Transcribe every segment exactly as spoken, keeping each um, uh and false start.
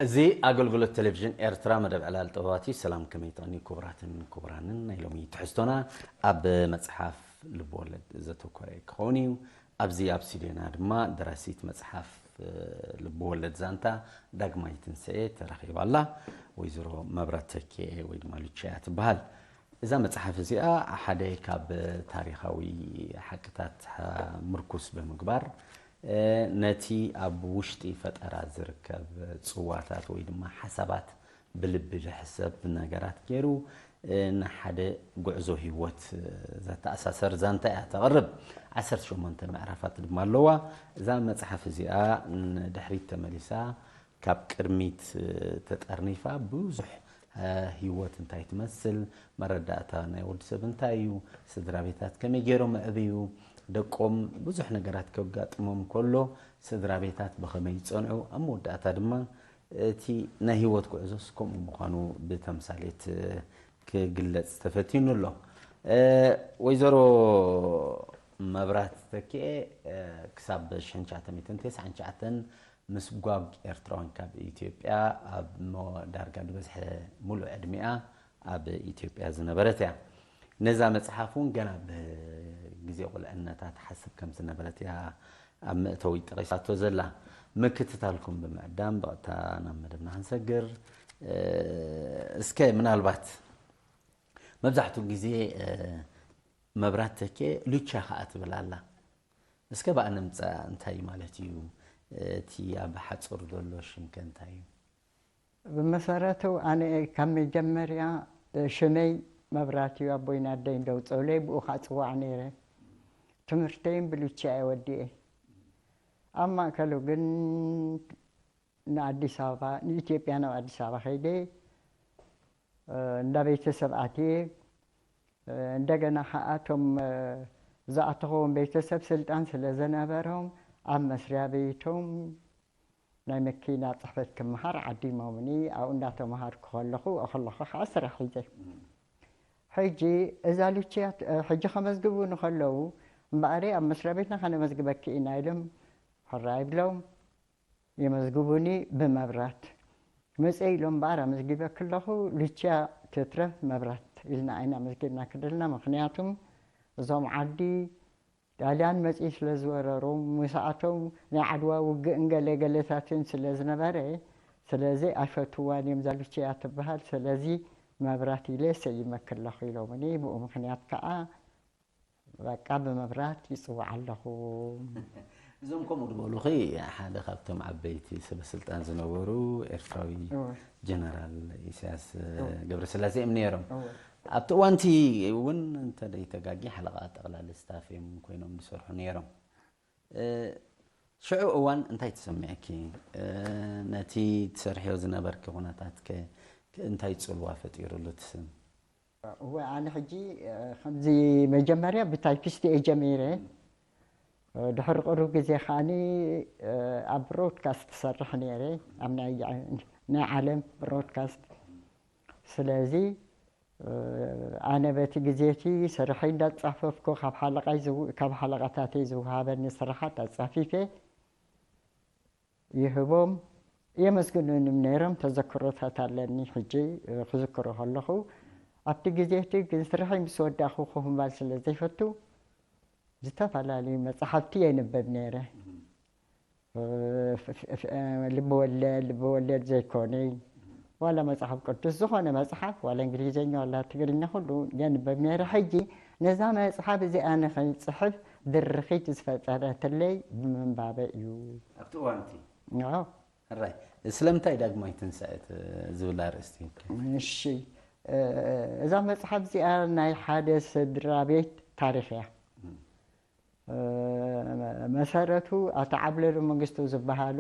እዚ ኣገልግሎት ቴሌቪዥን ኤርትራ መደብ ዕላል ጥበባት እዩ። ሰላም ከመይ ትቐንዩ ክቡራትን ክቡራንን፣ ናይ ሎሚ ትሕዝቶና ኣብ መጽሓፍ ልብወለድ ዘተኮረ ክኸውን እዩ። ኣብዚ ኣብ ስቱዲዮና ድማ ደራሲት መጽሓፍ፣ እ፣ ልብወለድ ዛንታ ዳግማይ ትንስኤ ተረኺባ ኣላ። ወይዘሮ መብራት ተኪኤ ወይ ድማ ሉቺያ ትበሃል። እዛ መጽሓፍ እዚኣ ሓደ ካብ ታሪኻዊ ሓቅታት ሓ-፣ ምርኩስ ብምግባር፣ እ፣ ነቲ ኣብ ውሽጢ ፈጠራ ዝርከብ ጽዋታት ወይ ድማ ሓሳባት ብልቢ ዝሕሰብ ነገራት ገይሩ፣ እ፣ ንሓደ ጉዕዞ ህይወት፣ እ፣ ዘተኣሳሰር ዛንታ እያ ተቕርብ። ዓሰርተ ሸሞንተ ምዕራፋት ድማ ኣለዋ። እዛ መጽሓፍ እዚኣ ንድሕሪት ተመሊሳ ካብ ቅድሚት፣ እ፣ ተጠርኒፋ ብዙሕ፣ እ፣ ህይወት እንታይ ትመስል፣ መረዳእታ ናይ ወዲ ሰብ እንታይ እዩ፣ ስድራ ቤታት ከመይ ገይሮም ኣዕብዩ፣ ደቆም ብዙሕ ነገራት ከጋጥሞም ከሎ ስድራ ቤታት ብኸመይ ይጸንዑ፣ ኣብ መወዳእታ ድማ እቲ ናይ ህይወት ጉዕዞስ ከምኡ ምዃኑ ብተምሳሌት ክግለጽ ተፈቲኑ ኣሎ። እ፣ ወይዘሮ መብራት ተኪኤ፣ እ፣ ክሳብ ሽሕን ትሽዓተ ሚእትን ተስዓን ትሽዓተን ምስጓግ ኤርትራውያን ካብ ኢትዮጵያ ኣብ ሞ-፣ ዳርጋ ዝበዝሐ ሙሉእ ዕድሚኣ ኣብ ኢትዮጵያ ዝነበረት እያ። ነዛ መጽሓፍ እውን ገና ብግዜ ቁልዕነታ ትሓስብ ከም ዝነበረት እያ ኣብ መእተዊ ጠቒሳቶ ዘላ። ምክትታልኩም ብምዕዳም ብቐጥታ ናብ መደብና ክንሰግር። እ፣ እስከ ምናልባት መብዛሕትኡ ግዜ፣ እ፣ መብራት ተኬ ሉቻ ከኣ ትብል ኣላ። እስከ ብኣ ንምጻእ እንታይ ማለት እዩ? እቲ ኣብ ሓጹር ዘሎ ሽምከ እንታይ እዩ? ብመሰረቱ ኣነ ካብ መጀመርያ ሽመይ መብራት እዩ፣ ኣቦይን ኣደይን ደውጸውለይ ብኡ ከኣ ጽዋዕ ነይረ። ትምህርተይን ብሉቻ እየ ወዲኤ። ኣብ ማእከሉ ግን ንኣዲስ ኣበባ፣ ንኢትዮጵያ ናብ ኣዲስ ኣበባ ከይደ፣ እ፣ እንዳ ቤተሰብ ኣትየ፣ እ፣ እንደገና ከኣ እቶም፣ እ፣ ዝኣተኽዎም ቤተሰብ ስልጣን ስለ ዘነበሮም፣ ኣብ መስሪያ ቤቶም ናይ መኪና ጽሕፈት ክመሃር ዓዲሞምኒ። ኣብኡ እንዳተመሃርኩ ከለኹ፣ ከለኹ ከኣ ስራሕ ሒዘ። ሕጂ እዛ ሉችያት፣ እ፣ ሕጂ ከመዝግቡኒ ከለዉ፣ እምበኣረይ ኣብ መስሪያ ቤትና ከነመዝግበኪ ኢና ኢሎም፣ ሕራይ ብሎም። የመዝግቡኒ ብመብራት። መጽአ ኢሎም እምበኣር ኣመዝጊበኪ ኣለኹ፣ ሉችያ ትትረፍ መብራት ኢልና ኣይና ኣመዝጊብናኪ ደለና። ምኽንያቱም እዞም ዓዲ ጣልያን መጽኡ ስለ ዝወረሮም፣ ምስኣቶም ናይ ዓድዋ ውግእን ገለ ገለታትን ስለ ዝነበረ፣ ስለዚ ኣይፈትዋን እዮም እዛ ሉችያ ትበሃል። ስለዚ መብራት ኢለ ሰይመኪ ኣለኹ ኢሎምኒ። ብኡ ምኽንያት ከኣ በቃ ብመብራት ይጽዋዕ ኣለኹ። እዞም ከምኡ ዝበሉኺ ሓደ ካብቶም ዓበይቲ ሰበ ስልጣን ዝነበሩ ኤርትራዊ እወ። ጀነራል ኢሳያስ እወ። ገብረስላሴ እዮም ነይሮም። እወ። ኣብቲ እዋንቲ እውን እንተ ደይተጋጊ ሓለቓ ጠቕላሊ ስታፍ እዮም ኮይኖም ዝሰርሑ ነይሮም። እ፣ ሽዑ እዋን እንታይ ተሰሚዐኪ? እ፣ ነቲ ትሰርሕዮ ዝነበርኪ ኩነታትከ እንታይ ጽልዋ ፈጢሩሉ ትስም? እወ፣ ኣነ ሕጂ፣ እ፣ ከምዚ መጀመርያ ብታይፒስት እየ ጀሚረ። እ፣ ድሕሪ ቅሩብ ግዜ ከኣኒ፣ እ፣ ኣብ ብሮድካስት እሰርሕ ነይረ፣ ኣብ ናይ፣ ናይ ዓለም ብሮድካስት። ስለዚ፣ እ፣ ኣነ በቲ ግዜ እቲ ስርሐይ እንዳጻፈፍኩ፣ ካብ ሓለቓይ ዝው-፣ ካብ ሓለቓታተይ ዝወሃበኒ ስራሓት ኣጻፊፈ፣ ይህቦም፣ የመስግኑንም ነይሮም። ተዘክሮታት ኣለኒ ሕጂ፣ እ፣ ክዝክሮ ከለኹ። ኣብቲ ግዜ እቲ ግን ስርሐይ ምስ ወዳእኩ ክህምባል ስለ ዘይፈቱ፣ ዝተፈላለዩ መጻሕፍቲ የንበብ ነይረ። እ፣ ፍ-፣ ፍ-፣ ፍ-፣ እ፣ ልብ ወለድ፣ ልብ ወለድ ዘይኮነ፣ ዋላ መጽሓፍ ቅዱስ፣ ዝኾነ መጽሓፍ፣ ዋላ እንግሊዝኛ፣ ዋላ ትግርኛ፣ ኩሉ የንበብ ነይረ። ሕጂ ነዛ መጽሓፍ እዚኣ ንኸይጽሕፍ ድርኺት ዝፈጠረትለይ ብምንባበ እዩ። ኣብቲ እዋን እቲ? ኣዎ። ሕራይ፣ ስለምንታይ ዳግማይ ትንሳኤ ት-፣ ዝብል ኣርእስቲ? እሺ፣ እ፣ እዛ መጽሓፍ እዚኣ ናይ ሓደ ስድራ ቤት ታሪኽ እያ። እም። እ፣ መሰረቱ ኣቶ ዓብለሉ መንግስቱ ዝበሃሉ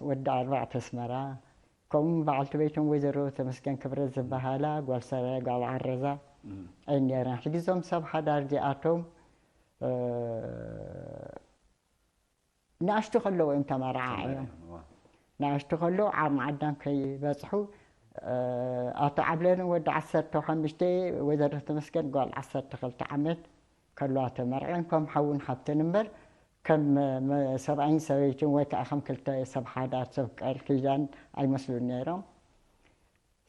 ወዲ ኣርባዕተ ኣስመራ፣ ከምኡ በዓልቲ ቤቶም ወይዘሮ ተመስገን ክብረት ዝበሃላ ጓል ሰራየ ጓል ዓረዛ እም። እየን ነይረን። ሕጂ እዞም ሰብ ሓዳር እዚኣቶም፣ እ፣ ንኣሽቱ ከለዉ እዮም ተመርዓዮም። ተመርዓዮም፣ እዋ። ንኣሽቱ ከለዉ ዓቕሚ ኣዳም ከይበጽሑ፣ እ፣ ኣቶ ዓብለሉ ወዲ ዓሰርተ ሓሙሽተ፣ ወይዘሮ ተመስገን ጓል ዓሰርተ ክልተ ዓመት ከለዋ ተመርዕዮን፣ ከም ሓውን ሓብትን እምበር፣ ከም መ-፣ ሰብኣይን ሰበይትን ወይ ከኣ ከም ክልተ ሰብ ሓዳር ሰብ ቀር ኪዳን ኣይመስሉን ነይሮም።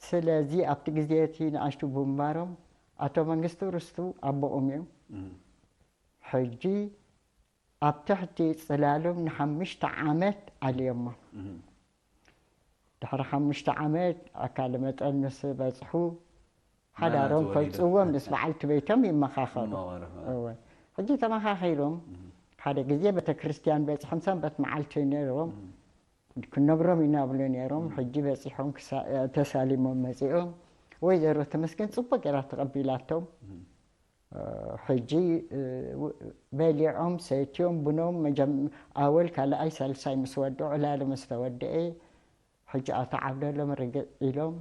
ስለዚ ኣብቲ ግዜ እቲ ንኣሽቱ ብምባሮም ኣቶ መንግስቱ ርስቱ ኣቦኦም እዮም። እህ። ሕጂ ኣብ ትሕቲ ጽላሎም ንሓምሽተ ዓመት ኣልዮሞም። እህ። ድሕሪ ሓሙሽተ ዓመት ኣካለ መጠን ምስ በጽሑ፣ ማናት ሓዳሮም ወሊዶም? ከውጽእዎም ምስ በዓልቲ ቤቶም ይመኻኸሩ። ይመኻኸሩ። እወ። ሕጂ ተመኻኺሮም፣ እህ። ሓደ ግዜ ቤተክርስትያን በጽሖም ሰንበት መዓልቲ ነይሮም። እህ። ክንነግሮም ኢና እብሉ ነይሮም። እህ። ሕጂ በጺሖም ክሳ-፣ ተሳሊሞም መጺኦም። ወይዘሮ ተመስገን ጽቡቅ ገይራ ተቐቢላቶም። እህ። ሕጂ፣ እ፣ በሊዖም ሰትዮም ብኖም መጀም-፣ ኣወል ካልኣይ ሳልሳይ ምስ ወድኡ ዕላሉ ምስ ተወደኤ፣ ሕጂ ኣቶ ዓብለሎም ርግእ ኢሎም፣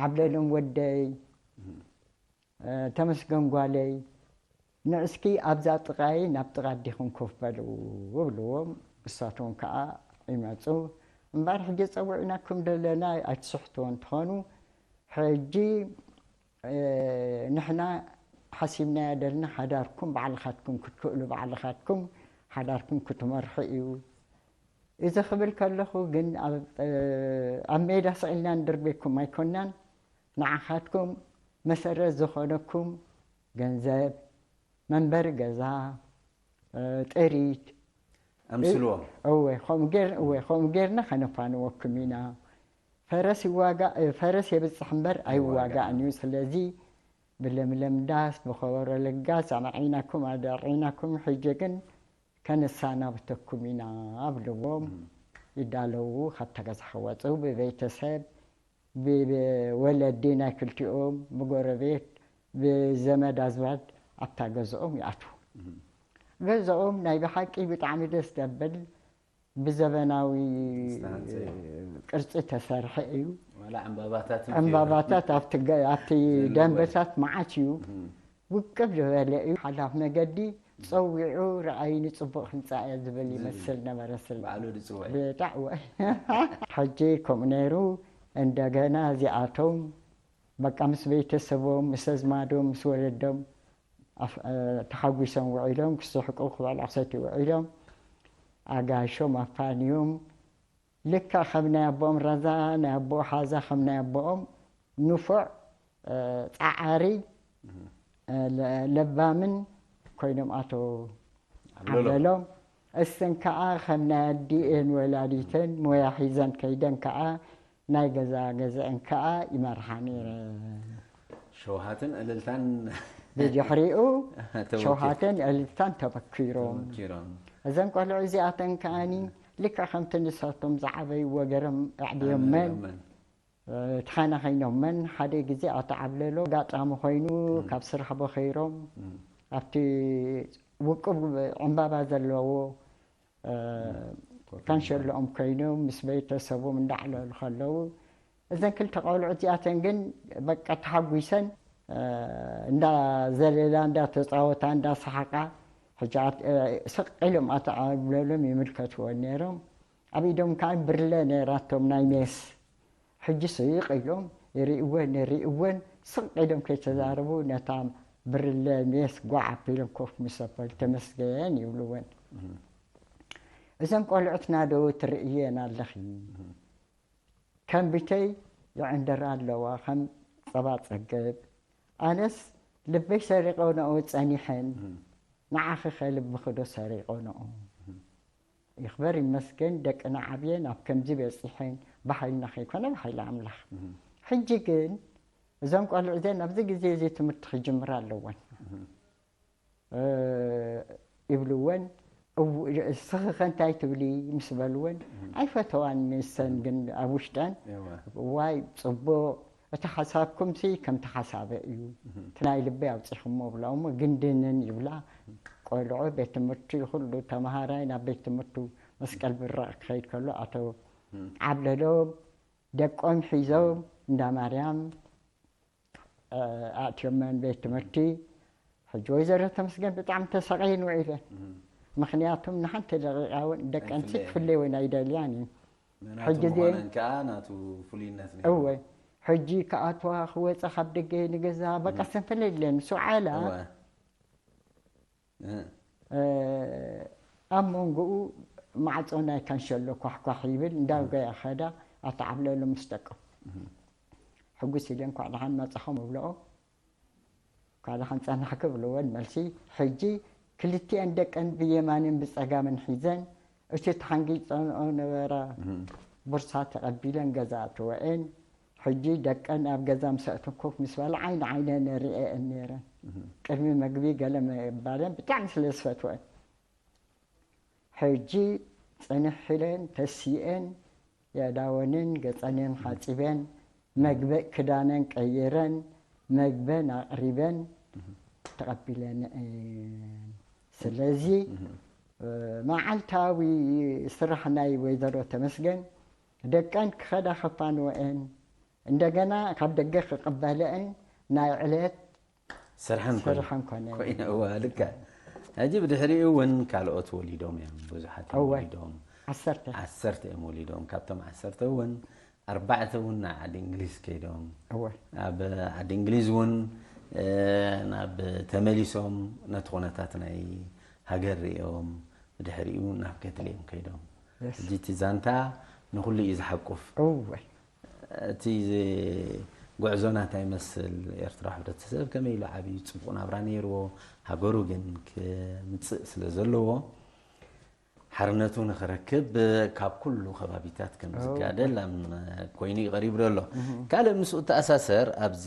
ዓብለሎም ወደይ፣ እ፣ ተመስገን ጓለይ፣ ንዕስኪ ኣብዛ ጥቓይ ናብ ጥቓ ኣዴኹም ኮፍ በሉ እብልዎም። እሳቶም ከኣ ይመጹ። እምበኣር ሕጂ ጸዊዕናኩም ደለና ኣይትስሕትዎ እንተኾኑ፣ ሕጂ እ፣ ንሕና ሓሲብናዮ ደልና ሓዳርኩም ባዕልኻትኩም ክትክእሉ፣ ባዕልኻትኩም ሓዳርኩም ክትመርሑ እዩ። እዚ ክብል ከለኹ ግን ኣብ፣ እ፣ ኣብ ሜዳ ስቕ ኢልና ንድርቤኩም ኣይኮናን። ንዓኻትኩም መሰረት ዝኾነኩም ገንዘብ፣ መንበሪ ገዛ፣ እ፣ ጥሪት፣ ኣምስልዎም። እወ፣ ከምኡ ጌር-፣ እወ፣ ከምኡ ጌርና ከነፋንወኩም ኢና። ፈረስ ይዋጋእ፣ እ፣ ፈረስ የብጽሕ እምበር ኣይዋጋእን እዩ። ኣይዋጋእን። ስለዚ ብለምለም ዳስ፣ ብኸበሮ ለጋስ ኣምዒናኩም፣ ኣደርዒናኩም፣ ሕጂ ግን ከነሳናብተኩም ኢና ኣብልዎም። እም። ይዳለዉ፣ ካብታ ገዛ ክወጽኡ ብቤተሰብ፣ ብ-፣ ብወለዲ ናይ ክልቲኦም፣ ብጎረቤት፣ ብዘመድ ኣዝማድ ኣብታ ገዝኦም ይኣትዉ። እም። ገዝኦም ናይ ብሓቂ ብጣዕሚ ደስ ዘብል ብዘበናዊ ዝተሃንጸ እዩ። ቅርጺ ተሰርሐ እዩ። ዋላ ዕምባባታት እንተ ዕምባባታት ኣብቲ ገ-፣ ኣብቲ ዘንበል። ደንበታት መዓት እዩ። እም። ውቅብ ዝበለ እዩ። ሓላፍ መገዲ ጸዊዑ ረኣይኒ ጽቡቕ ህንጻ እየ ዝብል ዝብል። ይመስል ነበረ። ስል ባዕሉ ድጽውዕ። ብጣዕ ወ-፣ ሕጂ ከምኡ ነይሩ። እንደገና እዚኣቶም በቃ ምስ ቤተሰቦም፣ ምስ ኣዝማዶም፣ ምስ ወለዶም ኣፍ-፣ እ፣ ተሓጒሶም ውዒሎም፣ ክስሕቁ፣ ክበልዑ፣ ክሰትዩ ውዒሎም፣ ኣጋይሾም ኣፋንዮም፣ ልክዕ ከም ናይ ኣቦኦም ራዛ፣ ናይ ኣቦኡ ሓዛ፣ ከም ናይ ኣቦኦም ንፉዕ፣ እ፣ ጸዓሪ፣ እ፣ ለ-፣ ለባምን ኮይኖም ኣተው ዓብለሎም። ዓብለሎም። እሰን ከኣ ከም ናይ ኣዲኤን ወላዲተን ሞያ ሒዘን ከይደን ከኣ ናይ ገዛ ገዝአን ከኣ ይመርሓ ነይረን። ሸውሃትን እልልታን ብድሕሪኡ ተወኪሩ። ሸውሃትን እልልታን ተበኪሮም። ተበኪሮም። እዘን ቆልዑ እዚኣተን ከኣኒ ልክዕ ከምቲ ንሳቶም ዝዓበይዎ ገረም ኣዕብዮመን፣ ኣዕብዮመን። እ፣ ተኻናኺኖመን። ሓደ ግዜ ኣቶ ዓብለሎ ኣጋጣሚ ኮይኑ እም። ካብ ስራሕ ቦኺሮም እም። ኣብቲ ውቁብ ዕምባባ ዘለዎ እ፣ እም፣ ኮፍ ካንሸሎኦም ኮይኖም ምስ ቤተሰቦም እንዳዕለሉ ከለዉ፣ እዘን ክልተ ቆልዑ እዚኣተን ግን በቃ ተሓጒሰን፣ እ፣ እንዳዘለላ፣ እንዳተጻወታ፣ እንዳሰሓቃ፣ ሕጂ ኣት-፣ እ፣ ስቕ ኢሎም ኣተዓብለሎም ይምልከትወን ነይሮም። ኣብ ኢዶም ከኣ ብርለ ነይራቶም ናይ ሜስ። ሕጂ ስቅ ኢሎም ይርእወን፣ ይርእወን፣ ስቅ ኢሎም ከይተዛረቡ ነታ ብርለ ሜስ ጓዕ ኣቢሎም ኮፍ ምስ ኣበሉ፣ "ተመስገን" ይብልወን። እህ። "እዘን ቆልዑትና ዶ ትርእየን ኣለኺ? እህ። ከም ብተይ ይዕንደራ ኣለዋ፣ ከም ጸባ ጸገብ። ኣነስ ልበይ ሰሪቆንኦ ጸኒሐን፣ እህ። ንዓኺኸ ልብኺ ዶ ሰሪቆንኦ?" እህ። ይክበር ይመስገን፣ ደቅና ዓብየን ኣብ ከምዚ በጺሐን፣ ብሓይልና ከይኮነ ብሓይሊ ኣምላኽ። እህ። ሕጂ ግን እዞም ቆልዑ እዚአን ኣብዚ ግዜ እዚ ትምህርቲ ክጅምራ ኣለወን። እህ። እ፣ ይብልወን። እው፣ እስኺ ከ እንታይ ትብሊ ምስ በልወን፣ እህ። ኣይፈተዋን ንሰን፣ እህ። ግን ኣብ ውሽጠን፣ እወ። ዋይ ጽቡቕ፣ እቲ ሓሳብኩምሲ ከምቲ ሓሳበ እዩ፣ እህ። እቲ ናይ ልበይ ኣውጺኹሞ እብላ። እሞ ግንድንን ይብላ። ቆልዑ ቤት ትምህርቲ ኩሉ ተመሃራይ ናብ ቤት ትምህርቱ መስቀል ብራቕ ክኸይድ ከሎ ኣቶ እህ። ዓብለሎም ደቆም ሒዞም እንዳ ማርያም፣ እ፣ ኣእትዮመን ቤት ትምህርቲ። ሕጂ ወይዘሮ ተመስገን ብጣዕሚ ተሰቐየን ውዒለን። እህ። ምኽንያቱም ንሓንቲ ደቂቃ እውን ደቀንሲ ኣይፍለየን። ክፍለየወን ኣይደልያን እዩ። ምኽንያቱ ሕጂ እዚአን ምዃነን ከኣ ናቱ ፍሉይነት ነይሩ። እወ። ሕጂ ክኣትዋ ክወጻ ካብ ደገ ንገዛ በቃ እህ። ሰንፈለ የለን። ሱዓላ እወ። እህ። እ፣ አብ መንጎኡ ማዕጾ ናይ ካንሸሎ ኳሕኳሕ ይብል፣ እንዳውገየ ከዳ፣ አተዓብለሉ ምስ ደቅም። ሕጉስ ኢለ እንኳዕ ደሓን መጻኹም እብለኦ። እንኳዕ ደሓን ጸናሕኪ እብለወን መልሲ። ሕጂ ክልቲኤን ደቀን ብየማንን ብጸጋምን ሒዘን፣ እቲ ተሓንጊጸንኦ ነበረ እህ። ቦርሳ ተቀቢለን ገዛ አተወኤን። ሕጂ ደቀን ኣብ ገዛ ምስ አእተንኩ ምስ በላ ዓይኒ ዓይነን ርእየኤን ነይረን። እህ። ቅድሚ መግቢ ገለ ምባለን ብጣዕሚ ስለ ዝፈትወአን። ሕጂ ጽንሕ ኢለን ተሲኤን፣ የእዳወንን ገጸንን ሓጺበን፣ መግበእ ክዳነን ቀይረን፣ መግበን አቅሪበን ተቀቢለንኤን። ስለዚ፣ መዓልታዊ ስራሕ ናይ ወይዘሮ ተመስገን፣ ደቀን ክኸዳ ከፋንወአን፣ እንደገና ካብ ደገ ክቅበለአን ናይ ዕለት ስርሐን ኮነ። ስርሐን ኮነ። ኮይነ፣ እወ፣ ልክዕ። ሕጂ ብድሕሪኡ እውን ካልኦት ወሊዶም እዮም፣ ብዙሓት እዮም እወ። ወሊዶም። ዓሰርተ። ዓሰርተ እዮም ወሊዶም። ካብቶም ዓሰርተ እውን ኣርባዕተ እውን ናብ ዓዲ እንግሊዝ ከይዶም። እወ። ኣብ ዓዲ እንግሊዝ እውን፣ እ፣ ናብ ተመሊሶም ነቲ ኩነታት ናይ ሃገር ርእዮም ብድሕሪኡ ናብ ገድሊ እዮም ከይዶም። የስ። ሕጂ እቲ ዛንታ ንኹሉ እዩ ዝሓቁፍ። እወ። እቲ ጉዕዞ ናታ ይመስል፣ ኤርትራዊ ሕብረተሰብ ከመይ ኢሉ ዓብዩ ጽቡቕ ናብራ ነይርዎ፣ ሃገሩ ግን ክምጽእ ስለ ዘለዎ፣ ሓርነቱ ንኽረክብ ካብ ኩሉ ከባቢታት ከም እወ። ዝጋደል ኣም-፣ ኮይኑ እዩ ቀሪቡ ዘሎ። እህ። ካልእ ምስኡ እተኣሳሰር ኣብዚ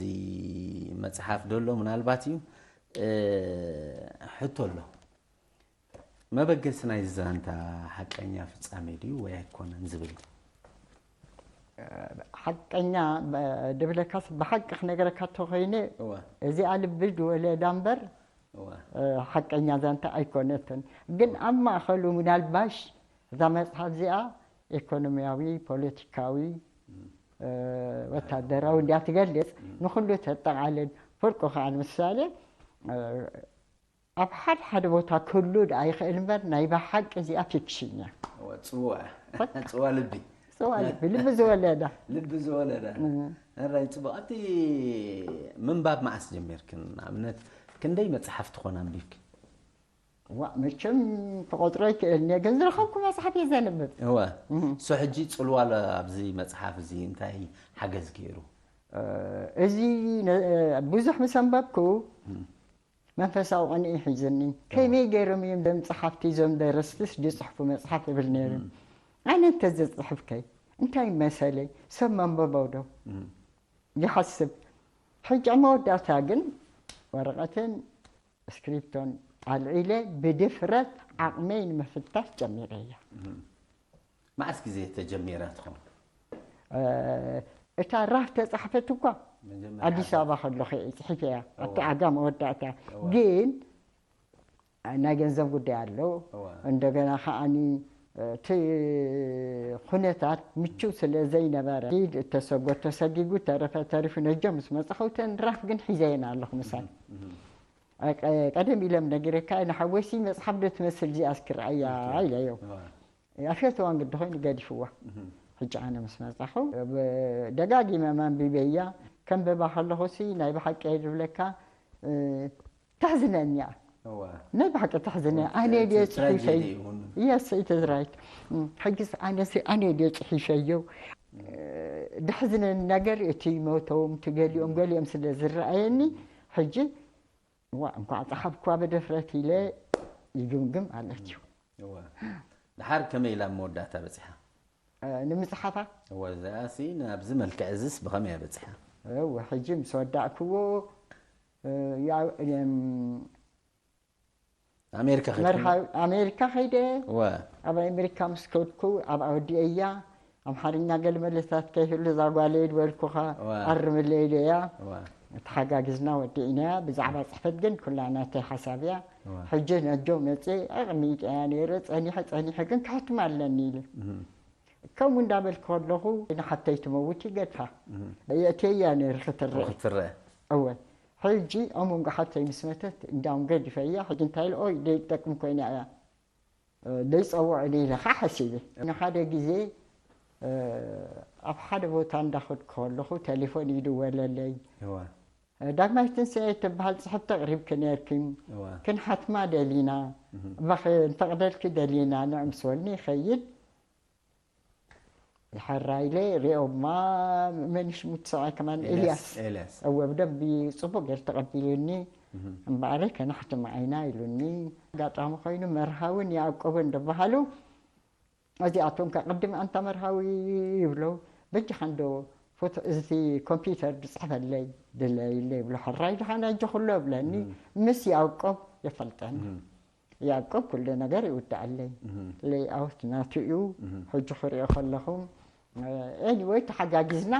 መጽሓፍ ደሎ ምናልባት እዩ፣ እ፣ ሕቶ ኣሎ። መበገሲ ናይዚ ዛንታ ሓቀኛ ፍጻሜ ድዩ ወይ ኣይኮነን ዝብል? ሓቀኛ፣ ብ-፣ ድብለካስ ብሓቂ ክነግረካ እንተኾይነ፣ እወ። እዚኣ ልቢ ዝወለዳ እምበር፣ እወ። ሓቀኛ ዛንታ ኣይኮነትን። ግን ኣብ ማእከሉ ምናልባሽ እዛ መጽሓፍ እዚኣ ኢኮኖሚያዊ፣ ፖለቲካዊ፣ እም። ወታደራዊ እንድያ ትገልጽ፣ እም። ንኹሉ ተጠቓልል። ፍርቁ ከኣ ንምሳሌ፣ ኣብ ሓደ ሓደ ቦታ ክህሉ ደኣ ይኽእል እምበር፣ ናይ ብሓቂ እዚኣ ፊክሽን እያ። እወ፣ ጽውዋ። በቃ። ጽዋ ልቢ። ጽዋ ልቢ፣ ልቢ ዝወለዳ። ልቢ ዝወለዳ። እም። ሕራይ፣ ጽቡቕ። ኣቲ ምንባብ መዓስ ጀሚርክን? ንኣብነት፣ ክንደይ መጽሓፍ ትኾን ኣንቢብኪ? ዋ፣ መቸም ክቆጽሮ ይክእልኒ፣ ግን ዝረኸብኩ መጽሓፍ እየ ዘንብብ። እወ። እም። እሱ ሕጂ ጽልዋ ለ-፣ ኣብዚ መጽሓፍ እዚ እንታይ ሓገዝ ገይሩ? እ፣ እዚ ነ-፣ ብዙሕ ምስ ኣንበብኩ፣ እም። መንፈሳዊ ቅንኢ ሒዝኒ። እወ። ከመይ ገይሮም እዮም እዞም ጸሓፍቲ፣ እዞም ደረስትስ ዝጽሕፉ መጽሓፍ እብል ነይሩ። እም። ኣነ እንተ ዝጽሕፍከ እንታይ መሰለይ፣ ሰብ መንበቦ ዶ እም። ይሓስብ። ሕጂ ኣብ መወዳእታ ግን ወረቐትን እስክሪፕቶን ኣልዒለ ብድፍረት ዓቕመይ ንምፍታሽ ጀሚረያ። እም። መዓስ ግዜ ተጀሚራ ትኸውን? እ፣ እታ ራፍ ተጻሕፈት እኳ መጀመርያ ኣዲስ ዓዲ። ኣበባ ከለኹ እየ ጽሒፈያ። እወ። ኣብቲ ዓጋ መወዳእታ። እወ። ግን ናይ ገንዘብ ጉዳይ ኣሎ። እወ። እንደገና ከኣኒ፣ እ፣ እቲ ኩነታት ምቹው ስለ ዘይነበረ፣ ኢድ እተሰጎ ተሰጊጉ፣ ተረፈ ተሪፉ ነጆ ምስ መጻኹ፣ እተን ራፍ ግን ሒዘየን ኣለኹ ምሳይ። እም፣ እም። አ፣ ቀ-፣ ቀደም ኢለ ም ነጊረካ፣ ንሓወሲ መጽሓፍ ዶ ትመስል እዚኣስ ክርኣያ እወ። ኢለዮ። እወ። ኣፍየትዋን ግዲ ኮይኑ ገዲፍዋ። እህ። ሕጂ ኣነ ምስ መጻኹ፣ ብ-፣ ደጋጊመ ም ኣንቢበያ። ከንብባ ከለኹሲ ናይ ብሓቂ እየ ዝብለካ፣ እ፣ ተሕዝነኒ እያ። እወ። ናይ ብሓቂ ተሕዝነ። እወ፣ ኣነ ድየ it's ጽሒፈይ-፣ tragedy እውን። Yes, it is right። እም፣ ሕጂስ ኣነሲ ኣነ ድየ ጽሒፈዮ። እም። እ፣ ደሕዝነኒ ነገር እቲ ሞቶም፣ እቲ ገሊኦም፣ እም። ገሊኦም ስለ ዝረኣየኒ፣ ሕጂ ዋ፣ እንኳዕ ጸሓፍኳ በደፍረት ኢለ ይግምግም ማለት እዩ። እወ። ደሓር ከመይ ኢላ ኣብ መወዳእታ በጺሓ? እ፣ ንምጽሓፋ? እወ፣ እዚኣሲ ናብዚ መልክዕ እዝስ ብኸመይ በጺሓ? እወ፣ ሕጂ ምስ ወዳእክዎ፣ እ፣ ያው፣ እም፣ ኣሜሪካ ኸድኩ? መርሃ-፣ ኣሜሪካ ኸይደ። እወ። ኣብ ኣሜሪካ ምስ ከድኩ፣ ኣብኣ ወዲኤያ። ኣምሓርኛ ገለ መለሳት ከይህሉ እዛ ጓለይ ድበልኩኻ እወ። ኣርምለይ ኢለያ። እወ። ተሓጋጊዝና ወዲእናያ። ብዛዕባ ጽሕፈት ግን ኩላ ናተይ ሓሳብ እያ። እወ። ሕጂ ነጆ መጽኤ ኣቕሚጠያ ነይረ፣ ጸኒሐ ጸኒሐ ግን ከሕትማ ኣለኒ ኢለ። እህ። ከምኡ እንዳበልኩ ከለኹ ንሓፍተይ ትመውት ይገድፋ። እህ። የእትየያ ነይረ ክትረአ። ክትረአ። እወ። ሕጂ ኣብ መንጎ ሓፍተይ ምስ መተት እንዳውም ገዲፈያ። ሕጂ እንታይ ኢለ፣ ኦይ፣ ደይትጠቅም ኮይና እያ። ደይጸውዑኒ ኢለ ኸዓ ሐሲበ። ንሓደ ግዜ፣ እ፣ ኣብ ሓደ ቦታ እንዳኸድኩ ከለኹ ተሌፎን ይድወለለይ። እወ። ዳግማይ ትንሳኤ ትበሃል ጽሕፍቲ አቅሪብኪ ኔርኪ። እወ። ክን ሐትማ ደሊና፣ እህ። እበ እንተቅደልኪ ደሊና፣ ንዕም ስወልኒ ይኸይድ። የሐራይለ ርኦማ፣ መን ሽሙ ትሰምዐ ከማን? ኤልያስ። ኤልያስ። ኤልያስ። እወ፣ ብደንቢ ጽቡቅ ገይር ተቀቢሉኒ። እህ። እምበአለ ከነሕትም ዐይና ኢሉኒ። አጋጣሚ ኮይኑ መርሃውን ያዕቆብን እንደበሃሉ፣ እዚኣቶም ከቅድም አንተ መርሃዊ ይብሎ፣ በጅኻ እንዶ ፎቶ፣ እዚ ኮምፒውተር ድጽሕፈለይ ድለይለ ይብሎ፣ ሕራይ ድሓን ኣጆ ኩሎ እብለኒ፣ እህ። ምስ ያዕቆብ የፈልጠኒ። እህ። ያዕቆብ ኩሉ ነገር ይውድኣለይ። እህ። ሌይኣውት ናቱ እዩ። እህ። ሕጂ ክሪኦ ከለኹም፣ ኤኒወይ ተሓጋጊዝና፣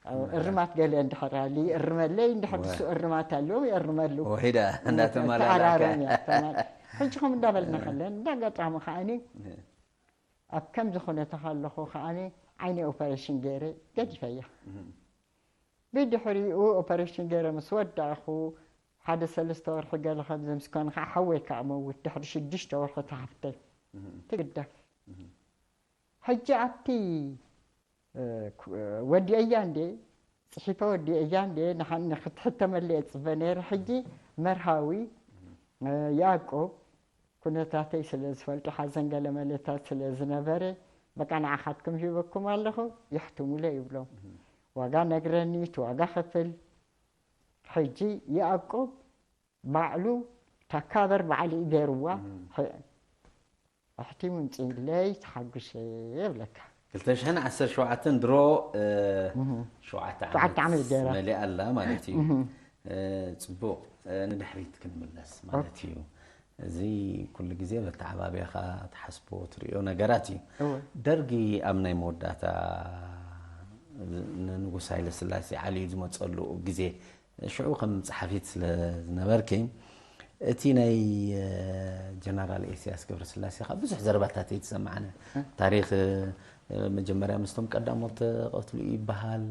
እህ። እርማት ገለ እንድሕር ኣሊ እርመለይ፣ እንድሕር ወ- ድሱ እርማት ኣለዎም የእርመሉ። ወሒዳ እንዳተመላላእካ። ተዓራረም እያ፣ ተማ-፣ ሕጂ ከም እንዳበልና ከለን፣ እንዳጋጣሚ ከኣኒ እህ። ኣብ ከምዚ ኩነታት ኣለኹ ከኣኒ ዓይኒ ኦፐሬሽን ገይረ ገዲፈያ። እህ። ብድሕሪኡ ኦፐሬሽን ገይረ ምስ ወዳእኹ፣ ሓደ ሰለስተ ወርሒ ገለ ከምዚ ምስ ኮነ፣ ከዓ ሓወይ ከዓ መውት፣ ድሕሪ ሽዱሽተ ወርሒ ተሓፍተይ እህ። ትግደፍ። እህ። ሕጂ ኣብቲ፣ እ፣ ኩ-፣ ወዲአያ እንዴ፣ ጽሒፈ ወዲአያ እንዴ፣ ንሓ-፣ ንክትሕተመለይ እጽበ ነይረ። ሕጂ መርሃዊ፣ እ፣ ያዕቆብ ኩነታተይ ስለ ዝፈልጡ፣ ሓዘን ገለ መለታት ስለ ዝነበረ፣ በቃ ንዓኻትኩም ሂበኩም ኣለኹ፣ የሕትሙለ ይብሎም። ዋጋ ነግረኒ፣ እቲ ዋጋ ከፍል። ሕጂ ያዕቆብ ባዕሉ ተካበር ባዕሉ ኢገርዋ። እህ። ሐ-፣ ኣሕቲሙ ምጽኢለይ ተሓጉሸ እብለካ። ክልተ ሽሕን ዓሰርተ ሸውዓተን ድሮ፣ እ፣ እህ። ሸውዓተ ሸውዓተ ዓመት ዓመት ገይራ። መሊኣ ኣላ ማለት እዩ። እህ። እ፣ ጽቡቕ፣ እ፣ ንድሕሪት ክንምለስ ማለት ኦኬ። እዩ። እዚ ኩሉ ግዜ በተዓባቢኻ ትሓስቦ ትርእዮ ነገራት እዩ። እወ። ደርጊ ኣብ ናይ መወዳእታ ንንጉስ ሃይለ ስላሴ ዓልዩ ዝመጸሉ ግዜ ሽዑ ከም ጸሓፊት ስለ ዝነበርኪ፣ እቲ ናይ፣ እ፣ ጀነራል ኢሳያስ ገብረስላሴ ከኣ ብዙሕ ዘረባታት ኣይተሰማዕነ። እ። ታሪኽ፣ እ፣ መጀመርያ ምስቶም ቀዳሞት ተቐትሉ ይበሃል፣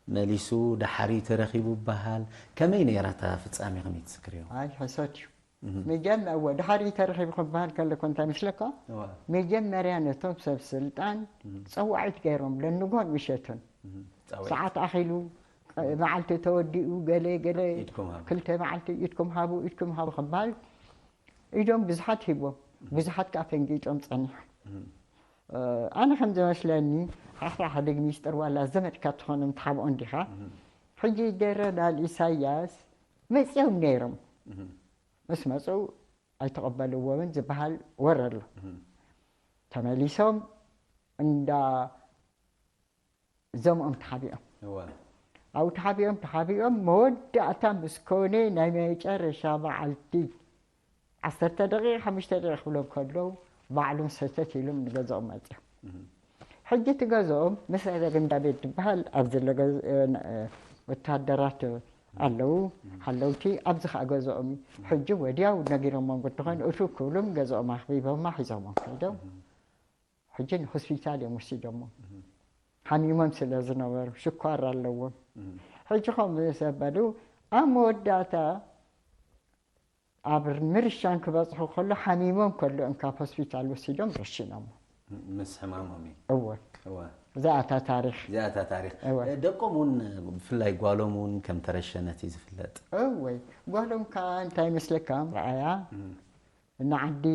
መሊሱ ደሓር እዩ ተረኺቡ ይበሃል። ከመይ ነይራ እታ ፍጻሜ ከመይ ትዝክርዮ? ኣይ፣ ሕሶት እዩ። እህ። መጀመ-፣ እወ፣ ደሓር እዩ ተረኺቡ ክበሃል ከሎ እኮ እንታይ መስለካ? እወ። መጀመርያ ነቶም ሰብ ስልጣን እህ። ጸዋዒት ገይሮም ለንጎን ምሸቱን። እህ። ጸዋዒት። ሰዓት ኣኺሉ፣ መዓልቲ ተወዲኡ፣ ገሌ፣ ገሌ፣ ኢድኩም ሃቡ። ክልተ መዓልቲ ኢድኩም ሃቡ፣ ኢድኩም ሃቡ ክበሃል፣ ኢዶም ብዙሓት ሂቦም፣ ብዙሓት ከኣ ፈንጊጦም ጸኒሖም። እም። እ፣ ኣነ ከም ዝመስለኒ፣ ሓፍራ ሓደግ ሚስጥር ዋላ ዘመድካ ትኾን እምትሓብኦ እንዲኻ። እም። ሕጂ ጀነራል ኢሳያስ መጺኦም ነይሮም። እም። ምስ መጹ ኣይተቐበልዎምን ዝበሃል ወረ ኣሎ። እም። ተመሊሶም እንዳ ዘምኦም ተሓቢኦም። እወ። ኣብኡ ተሓቢኦም፣ ተሓቢኦም መወዳእታ ምስ ኮነ ናይ መጨረሻ መዓልቲ ዓሰርተ ደቂቅ፣ ሓሙሽተ ደቂቅ ክብሎም ከለዉ ባዕሎም ሰተት ኢሎም ንገዝኦም መጽኦም። እህ። ሕጂ እቲ ገዝኦም ምስ ዕደግ እንዳ ቤት ዝበሃል ኣብዚ ዘሎ ገዝ-፣ እ፣ እ፣ ወተሃደራት ኣለዉ፣ እህ። ሓለውቲ ኣብዚ ኸኣ ገዝኦም እዩ። እህ። ሕጂ ወዲያው ነጊሮሞም ግዲ ኾይኑ እህ። እቱ ክብሎም ገዝኦም ኣኽቢቦማ ሒዞሞም ከይዶም። እህ። ሕጂ ንሆስፒታል እዮም ወሲዶሞ። እህ። ሓሚሞም ስለ ዝነበሩ፣ ሽኳር ኣለዎም። እህ። ሕጂ ከምኡ ዘበሉ፣ ኣብ መወዳእታ ኣብ ምርሻን ክበጽሑ ከሎ፣ ሓሚሞም ከሎ እንካብ ሆስፒታል ወሲዶም ረሽኖሞ። ምስ ሕማሞም እዩ። እወ። እወ። እዚኣ እታ ታሪኽ። እዚኣ እታ ታሪኽ። እወ። ደቆም እውን፣ ብፍላይ ጓሎም እውን ከም ተረሸነት እዩ ዝፍለጥ። እወይ። ጓሎም ከኣ እንታይ ይመስለካ? ረኣያ። እህ። ንዓዲ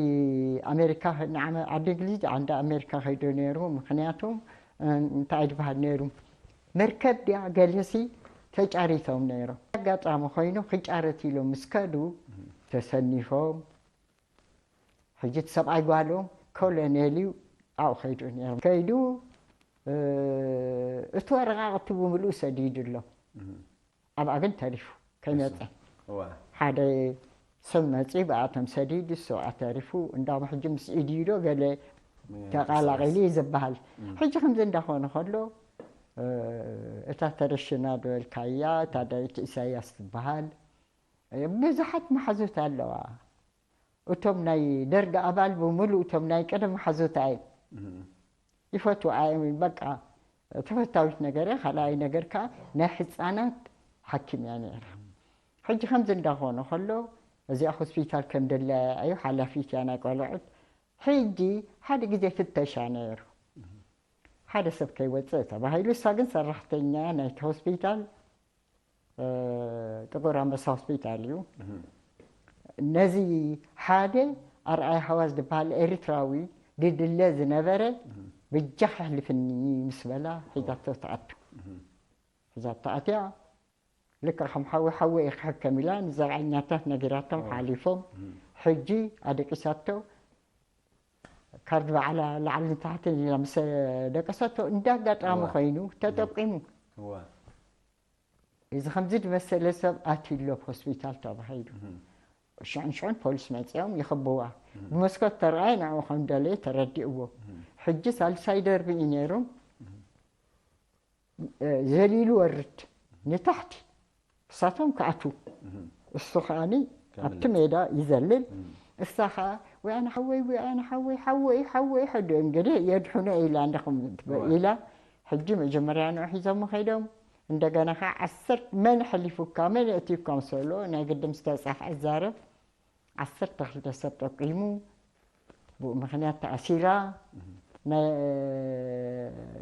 ኣሜሪካ፣ ንዓመ-፣ ዓዲ እንግሊዝ፣ ዓዲ ኣሜሪካ ከይዱ ነይሩ። ምኽንያቱ፣ እ፣ እንታይ ድበሃል ነይሩ? መርከብ ድያ ገለሲ ተጫሪቶም ነይሮም። ኣጋጣሚ ኮይኑ ክጫረት ኢሎም ምስ ከዱ፣ ተሰኒፎም፣ ሕጂ እቲ ሰብኣይ ጓሎም ኮሎኔል እዩ፣ ኣብኡ ከይዱ ነይሮም። ከይዱ፣ እ፣ እቲ ወረቃቅቲ ብምልኡ ሰዲዱ ኣሎ። እህ። ኣብኣ ግን ተሪፉ ከይመጸ። እሱ። እዋ። ሓደ ሰብ መጺኡ ብኣቶም ሰዲዱ፣ እሱ ኣተሪፉ። እንዳውም ሕጂ ምስ ኢድዩ ዶ ገለ ምን ተቃላቂሉ ተስላስ። እዩ ዝበሃል። እም። ሕጂ ከምዚ እንዳኾነ ከሎ፣ እ፣ እታ ተረሽና ዝበልካያ፣ እታ ዳዊት ኢሳያስ ትበሃል፣ እ፣ ብዙሓት መሓዙት ኣለዋ። እቶም ናይ ደርግ ኣባል ብምሉእ እቶም ናይ ቀደም መሓዙት ኣይ እም። ይፈትዉ ኣይ፣ በቃ ተፈታዊት ነገር እያ። ካልኣይ ነገር ከኣ ናይ ሕጻናት ሓኪም እያ ነይራ። ሕጂ ከምዚ እንዳኾነ ከሎ እዚኣ ሆስፒታል ከም ደላያ እዩ፣ ሓላፊት እያ ናይ ቆልዑት። ሕጂ ሓደ ግዜ ፍተሻ ነይሩ። ሓደ ሰብ ከይወጽእ ተባሂሉ፣ እሳ ግን ሰራሕተኛ ናይቲ ሆስፒታል እ፣ ጥቁር አንበሳ ሆስፒታል እዩ። እህ። ነዚ ሓደ አርአያ ሐዋዝ ዝበሃል ኤሪትራዊ ድድለ ዝነበረ እህ። ብጃ ከሕልፍኒ ምስ በላ ሒዛቶ ተኣቱ። እህ። ሒዛቶ ኣትያ። ልክ ከም ሓዊ ሓዊ ኢክሕከም ኢላ ንዘርዐኛታት ነጊራቶም እህ። ሓሊፎም። እህ። ሕጂ ኣደቂሳቶ። ካርድ በዓላ ላዕልን ታሕትን ኢላ ምስ ደቀሰቶ፣ እንደ ኣጋጣሚ እወ። ኮይኑ ተጠቂሙ። እወ። እዚ ከምዚ ዝመሰለ ሰብ ኣትዩ ኣሎ ኣብ ሆስፒታል ተባሂሉ። እህ። ሽዑን ሽዑን ፖሊስ መጺኦም ይኽብዋ። እህ። ብመስኮት ተረኣየ፣ ንዕኡ ከም ደለየ ተረዲእዎ። እህ። ሕጂ ሳልሳይ ደርቢ እዩ ነይሩ። እህ። እ፣ ዘሊሉ ወርድ ንታሕቲ፣ እሳቶም ክኣትዉ። እህ። እሱ ከኣኒ ከምልጥ። ኣብቲ ሜዳ ይዘልል። እህ። እሳ ኸኣ፣ "ወይ ኣነ ሓወይ፣ ወይ ኣነ ሓወይ፣ ሓወይ፣ ሓወይ፣ ሕዱ እንግዲህ የድሕኖ" ኢላ፣ "እንደኹም" እወ። ኢላ። ሕጂ መጀመርያ ንዑ ሒዞም ከይዶም፣ እንደገና ኸኣ ዓሰርተ መን ሕሊፉካ፣ መን የእትዩካ ምስ በልዎ፣ ናይ ግዲ ምስ ተጻሕዐ ዛረብ፣ ዓሰርተ ክልተ ሰብ ጠቂሙ፣ ብኡ ምኽንያት ተኣሲራ። እህ። ናይ፣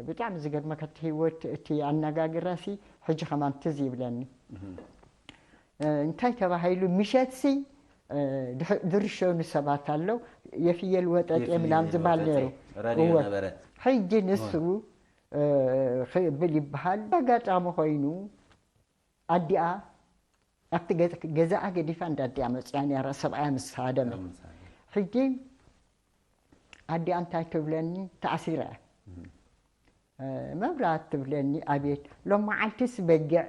ብጣዕሚ ዝገርመካ እቲ ህይወት፣ እቲ ኣነጋግራሲ ሕጂ ከማን ትዝ ይብለኒ። እህ። እ፣ እንታይ ተባሂሉ፣ ምሸትሲ፣ እ፣ ድሕ-፣ ዝርሸኑ ሰባት ኣለዉ፣ የፍየል ወጠጤ የፍየል ምናምን ዝበሃል ወጠጤ ነይሩ። ራድዮ እወ። ነበረ። ሕጂ ንሱ፣ እወ። እ፣ ክብል ይበሃል። ኣጋጣሚ ኮይኑ፣ ኣዲኣ ኣብቲ ገ-፣ ገዛኣ ገዲፋ እንዳ ኣዲኣ መጽያ ነይራ፣ ሰብኣያ ምስ ሃደመ። ምስ ሃደመ። ሕጂ ኣዲኣ እንታይ ትብለኒ፣ ተኣሲረ እያ። እህ። እ፣ መብራት ትብለኒ፣ ኣቤት፣ ሎም መዓልቲስ በጊዕ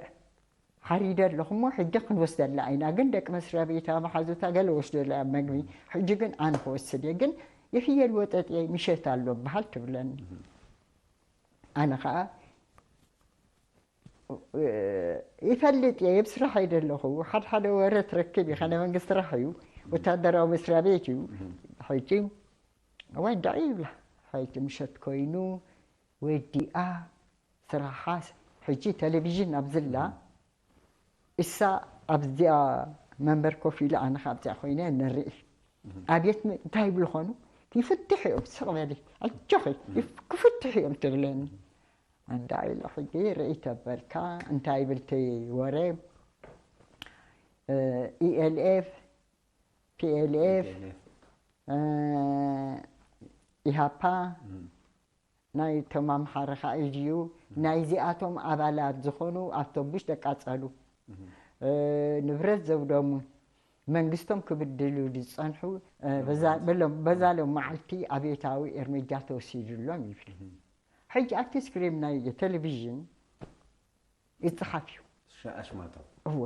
ሓሪደ ኣለኹ እሞ፣ ሕጂ ክንወስደላ ኢና፣ ግን ደቂ መስሪያ ቤታ መሓዙታ ገለ ወስደላ መግቢ። ሕጂ ግን ኣነ ክወስድ እየ፣ ግን የፍየል ወጠጤ ምሸት ኣሎ በሃል ትብለኒ። እህ። ኣነ ኸኣ ይፈልጥ እየ፣ እብ ስራሕ እየ ደለኹ። ሓድ ሓደ ወረ ትረክብ ኢኸ፣ ናይ መንግስቲ ስራሕ እዩ፣ ወታደራዊ መስሪያ ቤት እዩ። እህ። ሕጂ እዋይ፣ እንዳ ይብላ፣ ሕጂ ምሸት ኮይኑ ወዲኣ ስራሓ። ሕጂ ቴሌቪዥን ኣብዝላ፣ እህ። እሳ ኣብዚኣ መንበር ኮፍ ኢላ፣ ኣነ ኸኣ ኣብዚኣ ኮይነ ንርኢ። እህ። ኣቤት፣ ም-፣ እንታይ ይብሉ ኾኑ? ይፍትሕ እዮም፣ ስቕ በሊ፣ ኣጆኺ፣ እህ። ይፍ-፣ ክፍትሕ እዮም ትብለኒ። እንዳ ኢለ ሕጂ ርእይ ተበልካ፣ እንታይ ይብል እቲ ወሬ? እ፣ ኢ ኤል ኤፍ፣ ቲ ኤል ኤፍ፣ ቲ ኤል ኤፍ። እ፣ ኢሃፓ፣ እም። ናይ ቶም ኣምሓርኻ እዩ። እም። ናይዚኣቶም ኣባላት ዝኾኑ ኣውቶቡስ ደቃጸሉ። እም። እ፣ ንብረት ዘውደሙ፣ መንግስቶም ክብድሉ ዝጸንሑ፣ እ፣ በዛ፣ እም። በሎም፣ በዛ ሎም መዓልቲ ኣብዮታዊ እርምጃ ተወሲዱሎም ይብል። እም። ሕጂ ኣብቲ ስክሪን ናይ ቴሌቪዥን ይጽሓፍ እዩ። ሸ-፣ ኣሽማቶም። እወ።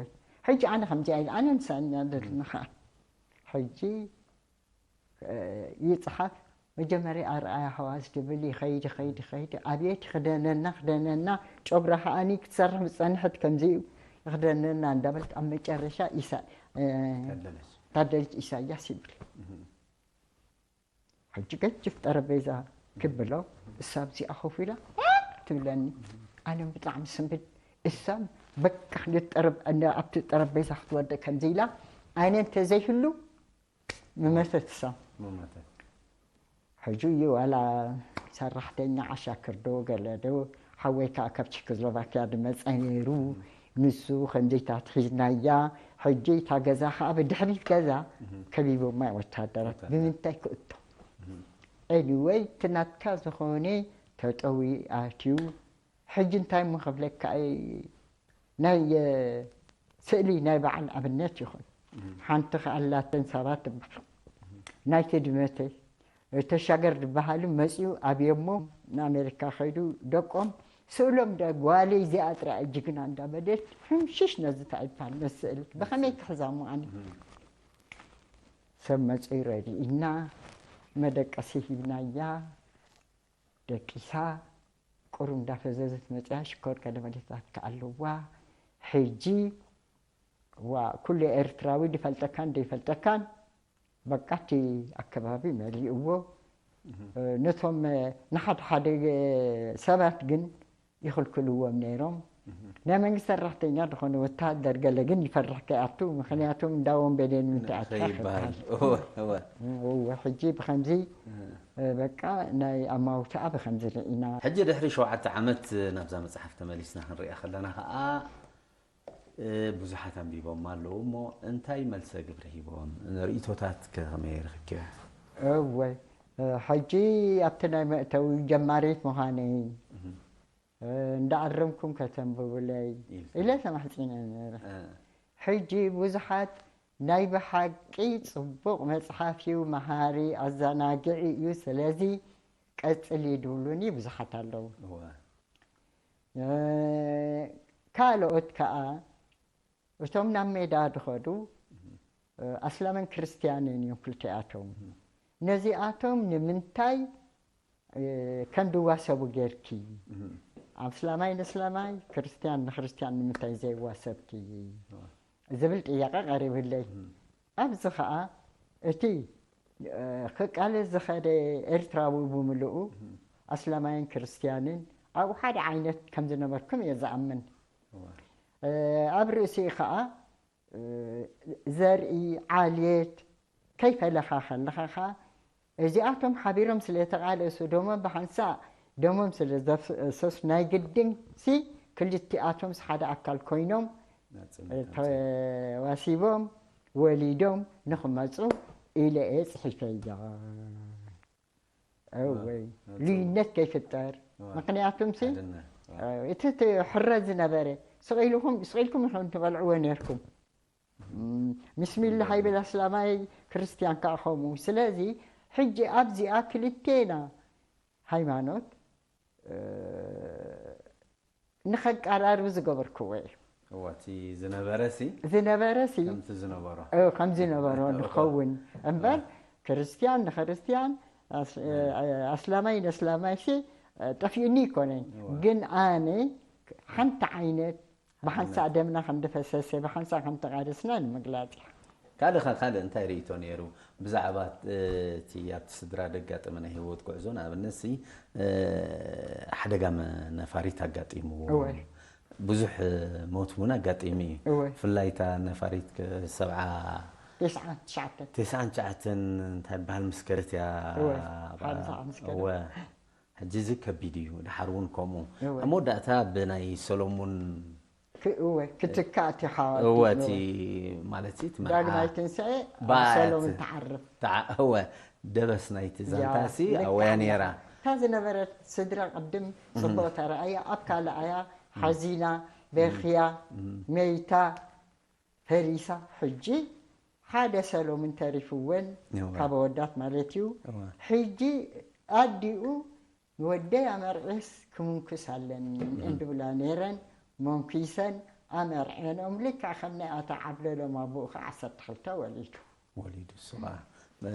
ሕጂ ኣነ ከምዚኣ ኢለ፣ ኣነ ንሳኛ ደድንኻ። ሕጂ፣ እ፣ ይጽሓፍ። መጀመርያ ኣርኣያ ሐዋዝ ድብል ይኸይድ፣ ይኸይድ፣ ይኸይድ። ኣብየት ይኽደነና፣ ክደነና፣ ጮብራ ከኣኒ ክትሰርሕ ምጸንሐት ከምዚ እዩ። ይኽደነና እንዳበልክ ኣብ መጨረሻ ኢሳ-፣ እ፣ ታደለች። ታደለች ኢሳያስ ይብል። እህ። ሕጂ ገጅፍ ጠረጴዛ ክብሎ፣ እሳ ኣብዚኣ ኮፍ ኢላ ትብለኒ። ኣነ ብጣዕሚ ስንብድ፣ እሳ በቃ ንጠረብ-፣ ኣብቲ ጠረጴዛ ክትወድቅ ከምዚ ኢላ፣ ኣነ እንተዘይህሉ ምመተት እሳ። ምመተት። ሕጂ እዩ ዋላ ሰራሕተኛ ዓሻክር ዶ ገለ ዶ ሓወይ ከኣ ካብ ቸኮስሎቫክያ ድመጸ ነይሩ። እም። ንሱ ከምዘይታት ሒዝናያ፣ ሕጂ እታ ገዛ ከኣ ብድሕሪት ገዛ እም። ከቢቦማ ወታደራት። ወታደራት። ብምንታይ ክእቶ? እም። ኤኒወይ፣ እቲ ናትካ ዝኾነ ተጠዊ ኣትዩ። ሕጂ እንታይ እሞ ክብለካ፣ ናይ ስእሊ ናይ በዓል ኣብነት ይኹን። እም። ሓንቲ ከኣላተን ሰባት ትበሃል። እም። ናይቲ ድመተይ ተሻገር ዝበሃሉ መጽኡ ኣብየሞ ንኣሜሪካ ከይዱ ደቆም ስእሎም ደ ጓለይ እዚኣ ጥራይ ጅግና እንዳበለት ሕምሽሽ ነዚ እንታይ ይበሃል መስእል ብኸመይ ክሕዛሙ ኣነ? እም። ሰብ መጽኡ ረድኢና መደቀሲ ሂብናያ ደቂሳ ቁሩብ እንዳፈዘዘት መጽያ ሽኮር ገለ መደታት ከኣለዋ ሕጂ ዋ ኩሉ ኤርትራዊ ድፈልጠካን ደይፈልጠካን በቃ እቲ ኣከባቢ መሊእዎ። እህ። ነቶም ንሓድ ሓደ ሰባት ግን ይኽልክልዎም ነይሮም። እህ። ናይ መንግስቲ ሰራሕተኛ ዝኾነ ወተሃደር ገለ ግን ይፈርሕ ከይኣቱ፣ ምኽንያቱም እንዳ ወንበዴን ምንታይ ኣትካ ከይበሃል። ከይበሃል። እወ፣ እወ። እወ፣ ሕጂ ብኸምዚ፣ እህ። በቃ ናይ ኣማውትኣ ብኸምዚ ርኢና። ሕጂ ድሕሪ ሸውዓተ ዓመት ናብዛ መጽሓፍ ተመሊስና ክንሪኣ ከለና ኸኣ፣ እ፣ ብዙሓት አንቢቦም ኣለዉ እሞ፣ እንታይ መልሰ ግብረ ሂቦም? ርእይቶታትከ ከመይ ረኽብክዮ? እወ፣ እ፣ ሕጂ ኣብቲ ናይ መእተዊ ጀማሪት ምዃነይ፣ እህ። እ፣ እንዳ ኣረምኩም ከተንብቡለይ ኢልካ። ኢለ ተማሕጺነ ነይረ። እ። ሕጂ ብዙሓት ናይ ብሓቂ ጽቡቕ መጽሓፍ እዩ፣ መሃሪ፣ ኣዘናግዒ እዩ፣ ስለዚ ቀጽሊ ድብሉኒ ብዙሓት ኣለዉ። እወ። እ፣ ካልኦት ከኣ እቶም ናብ ሜዳ ድኸዱ፣ እህ። እ፣ ኣስላምን ክርስትያንን እዮም ክልቲኣቶም። እህ። ነዚኣቶም ንምንታይ፣ እ፣ ከም ድዋሰቡ ጌርኪ? እህ። ኣስላማይ ንስላማይ፣ ክርስትያን ንክርስትያን ንምንታይ ዘይዋሰብኪ? እዋ። ዝብል ጥያቄ ቀሪብለይ። እህ። ኣብዚ ኸኣ እቲ፣ እ፣ ክቃለስ ዝኸደ ኤርትራዊ ብምልኡ፣ እህ። ኣስላማይን ክርስትያንን ኣብኡ ሓደ ዓይነት ከም ዝነበርኩም እየ ዝኣምን። እዋ። እ፣ ኣብ ርእሲ ኸኣ፣ እ፣ ዘርኢ፣ ዓልየት ከይፈለኻ ከለኻ ኸኣ፣ እዚኣቶም ሓቢሮም ስለ ተቃለሱ፣ ደሞም ብሓንሳእ ደሞም ስለ ዘፍሰሱ፣ ናይ ግድንሲ ክልቲኣቶምስ ሓደ ኣካል ኮይኖም፣ ናጽነት ኣምጺኦም። ተዋሲቦም ወሊዶም ንኽመጹ ኢለ እየ ጽሒፈያ። እወ፣ እወይ፣ እወ፣ ልዩነት ከይፍጠር። እወ። ምክንያቱም ሲ፣ ሓድነት፣ እወ። እ፣ እቲ፣ እቲ ሕረ ዝነበረ፣ ስቕ ኢልኩም፣ ስቕ ኢልኩም ኢኹም ትበልዕዎ ነይርኩም። እም፣ ሚስሚላህ እም። ኣይብል ኣስላማይ፣ ክርስትያን ከኣ ከምኡ። ስለዚ፣ ሕጂ ኣብዚኣ ክልቴና ሃይማኖት፣ እ፣ ንኸቀራርብ ዝገበርክዎ እዩ። እወ፣ እቲ ዝነበረ ሲ ዝነበረ ሲ ከምቲ ዝነበሮ። እ፣ ከም ዝነበሮ እወ። ንኸውን እምበር፣ እወ። ክርስትያን ንክርስትያን፣ ኣስ-፣ እም። እ፣ ኣስላማይ ነስላማይ ሲ፣ እ፣ ጠፊኡኒ ኣይኮነን። እወ። ግን ኣነ ሓንቲ ዓይነት ብሓንሳእ እምነት። ደምና ከም ድፈሰሰ፣ ብሓንሳእ ከም ተቃደስና ንምግላጽ እዩ። ካልእ ኸ፣ ካልእ እንታይ ርእይቶ ነይሩ? ብዛዕባ፣ እ፣ እቲ ኣብቲ ስድራ ደጋጠመ ናይ ህይወት ጉዕዞ፣ ንኣብነት ሲ፣ እ፣ ሓደጋ መ-፣ ነፋሪት ኣጋጢምዎ። እወ። ብዙሕ ሞት እውን ኣጋጢሙ እዩ። እወ። ብፍላይ እታ ነፋሪት ከ-፣ ሰብዓ ቴስዓን ትሽዓተን። ቴስዓን ትሽዓተን እንታይ በሃል ምስከረት እያ እወ። በ-፣ ሓንሳእ ምስከረት። እወ። ሕጂ እዚ ከቢድ እዩ፣ ደሓር እውን ከምኡ። እወ። ኣብ መወዳእታ ብናይ ሰሎሙን ክ-፣ እወ፣ ክትካእ እቲ ሓወልቲ፣ እወ፣ እቲ እወ። ማለት እቲ መርዓ ዳግማይ ትንሳኤ ኣብ ባእት ሰሎሙን ትዓርፍ። ተዓ-፣ እወ፣ ደበስ ናይቲ ያ፣ ዛንታ ሲ ልክዕ ኣወያ ኣለኻ። ነይራ። እታ ዝነበረት ስድራ ቅድም እም። ጽቡቕ ተረኣያ፣ ኣብ ካልኣያ እም። ሓዚና፣ እም። በኽያ፣ እም። መይታ፣ ፈሪሳ፣ ሕጂ ሓደ ሰሎምን ተሪፍወን፣ እወ። ካብ ኣወዳት ማለት እዩ። እወ። ሕጂ ኣዲኡ፣ "ንወደይ ኣመርዔስ ክምንኩስ ኣለኒ" እህ። እንድብላ ነይረን፣ መንኩሰን ኣመርዔኖም። ልክዕ ከም ናይ ኣታ ዓብለሎም ኣቡኡ ከ ዓሰርተ ክልተ ወሊዱ። ወሊዱ እሱ ኸኣ። እ፣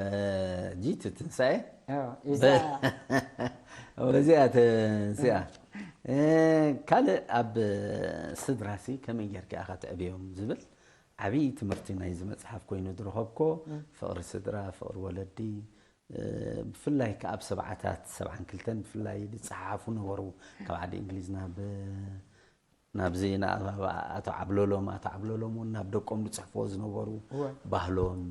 ጂ ትትንሳኤ? ኣዎ፣ በ-፣ እዛ በዚኣ ትንስኣ። እ፣ ካልእ ኣብ ስድራሲ ከመይ ጌርኪ ኢኻ ተዕብዮም ዝብል ዓብዪ ትምህርቲ ናይዚ መጽሓፍ ኮይኑ ዝረኸብኮ፣ እም። ፍቕሪ ስድራ፣ ፍቕሪ ወለዲ፣ እ፣ ብፍላይ ከኣ ኣብ ሰብዓታት፣ ሰብዓን ክልተን ብፍላይ ዝጸሓሓፉ ነበሩ። ካብ ዓዲ እንግሊዝ ናብ፣ ናብዚ፣ ናብ ኣቶ ዓብለሎም፣ ኣቶ ዓብለሎም እውን ናብ ደቆም ዝጽሕፍዎ ዝነበሩ እወ። ባህሎም፣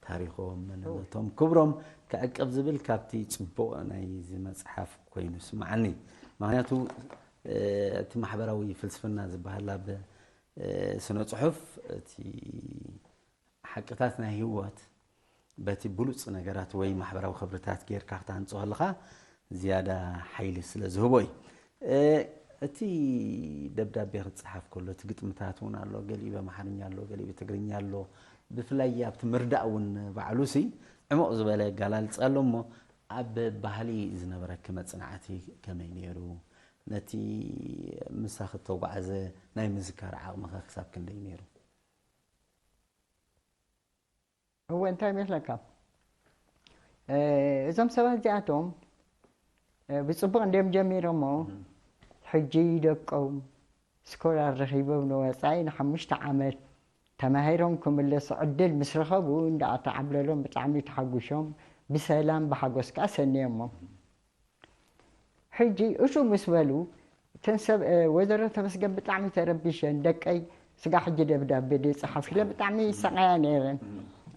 ታሪኾም፣ እወ። መንነቶም፣ ክብሮም ክዕቅብ ዝብል ካብቲ ጽቡቕ ናይዚ መጽሓፍ ኮይኑ ስምዓኒ። ምኽንያቱ፣ እ፣ እቲ ማሕበራዊ ፍልስፍና ዝበሃል ኣብ፣ እ፣ ስነ ጽሑፍ እቲ ሓቅታት ናይ ህይወት በቲ ብሉጽ ነገራት ወይ ማሕበራዊ ክብርታት ጌርካ ክትሃንጾ ከለኻ ዝያዳ ሓይሊ ስለ ዝህቦ እዩ። እ፣ እቲ ደብዳቤ ክጸሓፍ ከሎ እቲ ግጥምታት እውን ኣሎ፣ ገሊኡ በኣምሓርኛ ኣሎ፣ ገሊኡ ብትግርኛ ኣሎ። ብፍላይ ኣብቲ ምርዳእ እውን ባዕሉሲ ዕሙቕ ዝበለ ኣገላልጻ ኣሎ እሞ ኣብ ባህሊ ዝነበረኪ መጽናዕቲ ከመይ ነይሩ? ነቲ ምሳኺ እተጓዕዘ ናይ ምዝካር ዓቕምኸ ክሳብ ክንደይ ነይሩ? እወ፣ እንታይ ይመስለካ? እ፣ እዞም ሰባት እዚኣቶም፣ እ፣ ብጽቡቕ እንድዮም ጀሚሮሞ፣ እህ። ሕጂ ደቆም ስኮላር ረኺቦም ንወጻኢ ንሓሙሽተ ዓመት ተማሂሮም ክምለሱ ዕድል ምስ ረኸቡ፣ እንዳ ኣታ ዓብለሎም ብጣዕሚ ተሓጒሶም፣ ብሰላም ብሓጎስ ከኣ ሰንዮሞም። ሕጂ እሹ ምስ በሉ፣ እተን ሰብ፣ እ፣ ወይዘሮ ተመስገን ብጣዕሚ ተረቢሸን፣ "ደቀይ፣ ስጋ ሕጂ ደብዳቤ ድየ ጸሓፍክለን፣ ብጣዕሚ ይሰቃያ ነይረን።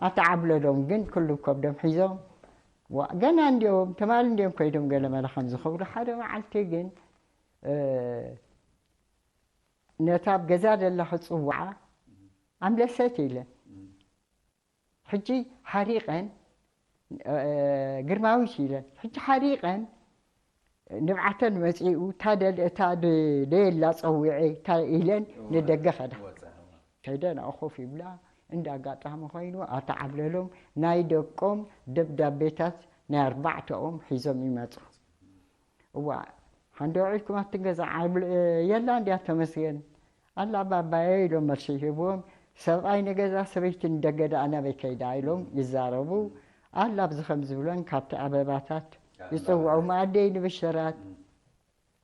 ኣታ ዓብለሎም ግን ኩሉ ከብዶም ሒዞም፣ ዋ፣ ገና እንድዮም፣ ትማሊ እንድዮም ከይዶም ገለመለ" ከም ዝኸብሉ፣ ሓደ መዓልቲ ግን፣ እ፣ ነታብ ገዛ ደለኸ ጽዋዓ አምለሰት ኢለ። ሕጂ ሐሪቀን፣ እ፣ ግርማዊት ኢለ። ሕጂ ሐሪቀን ንብዓተን መጺኡ፣ እታ ደል-፣ እታ ድ-፣ ደየላ ጸዊዔ፣ እታ ኢለን እወ፣ ንደገ ከዳ። እወ፣ ጸ-፣ እወ። ከይደን አው ኮፍ ይብላ፣ እንደ አጋጣሚ ኮይኑ አተዓብለሎም፣ ናይ ደቆም ደብዳቤታት ናይ አርባዕተኦም ሒዞም ይመጹ። እዋ፣ ሐንዶ ውዒልኩም አትንገዛዕ፣ የላ እንድያ ተመስገን። አላ ባባየ ኢሎም መልሲ ይህብዎም። ሰብኣይ ንገዛ ሰበይቲ ንደገደ አናበይ ከይዳ ኢሎም ይዛረቡ። አላ ኣብዚ ከም ዝብሎን ካብቲ አበባታት ይጽውዑ። መኣደይ ንብሸራት